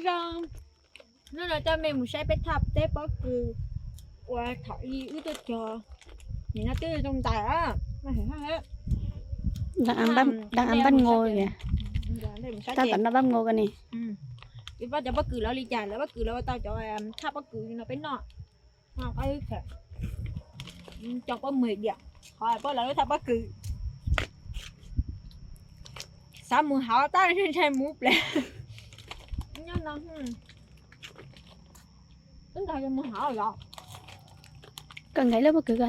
Zoo, hnub no coj mej mus saib peb thaj teb pob kws uas thaum ub wb tuaj cog, nim no twb zoo ntais. Đang ăn bắp ngô kìa. Tab tom noj bắp ngô koj ne. Peb cov pob kws lawv li cas, lawv pob kws lawv ua tau cov thaj pob kws no peb noj. Cov pob mws diam, qhov pob lawv lub thaj pob kws. Xav mus hauv tab ntshai ntshai mus pliag. Nyob no, wb nkag mus hauv los. Koj nkag lub pob kws ko.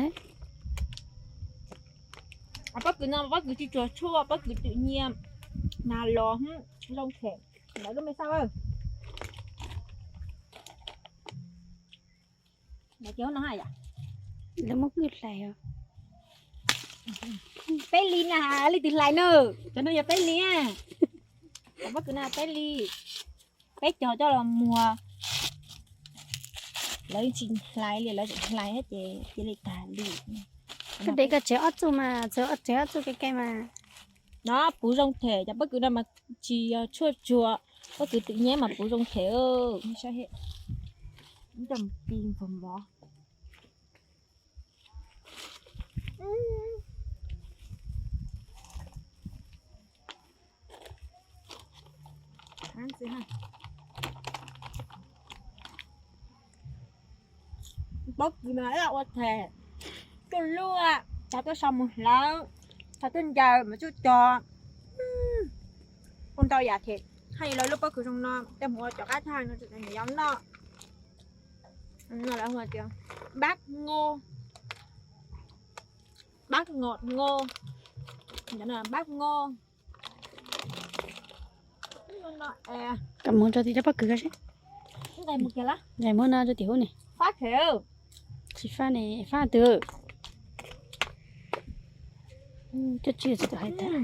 Pob kws no pob kws tsis tsuag tshuaj, pob kws twm nyiam, nas los zoo them. Lawv lub me xaj. Lawv muab kwj hlais os. Peb li na, leej twg hlais na? Cov no yog peb li. Cov pob kws no peb li. Peb cog coj los muag. Lawv tsis hlais li, lawv tseem hlais thiab ces cia li tag li. Koj de koj tsev ob txuj mas, tsev ob txuj ke ke mas. No puv zoo them, cov pob kws no mas tsis yog tshuaj tsuag, pob kws twm nyiam mas puv zoo them. Coj mus pi npog mov. Pob kws mas ib ua them, tuaj luaj, tau tuaj so mus hlawv, tau tuaj ncaws mas tsuj cog. Ua ntau yam them, haj yog lawv lub pob kws zoo no coj mus ua cov qab thaj no rau cov niam yau noj. No lawv hu tias bab ngô, bab ngọt ngô, bab ngô. Koj mus rau tim cov pob kws ko seb. Nqaim muab no rau tim hub ne. Tsis fab ne, fab twg? Coj tsis tsis tau hais tias.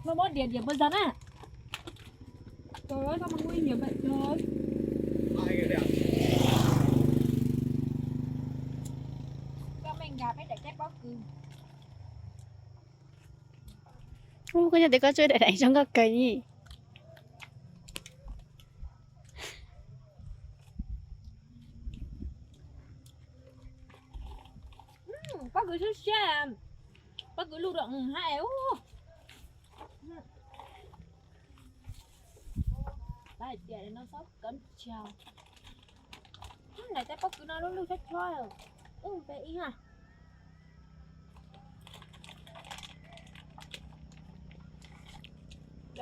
Ub, koj nyob tias koj tsuas daim daim zoo nkauj kawg li. Pob kws siab siab, pob kws luj rau hab es ub. Tab hais tias no xob kov ntsia. Nram tej pob kws no lub lub chob chob, wb pe ib ha. Nce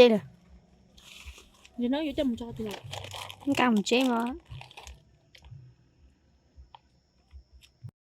lawm. Nkag mus tsev mas.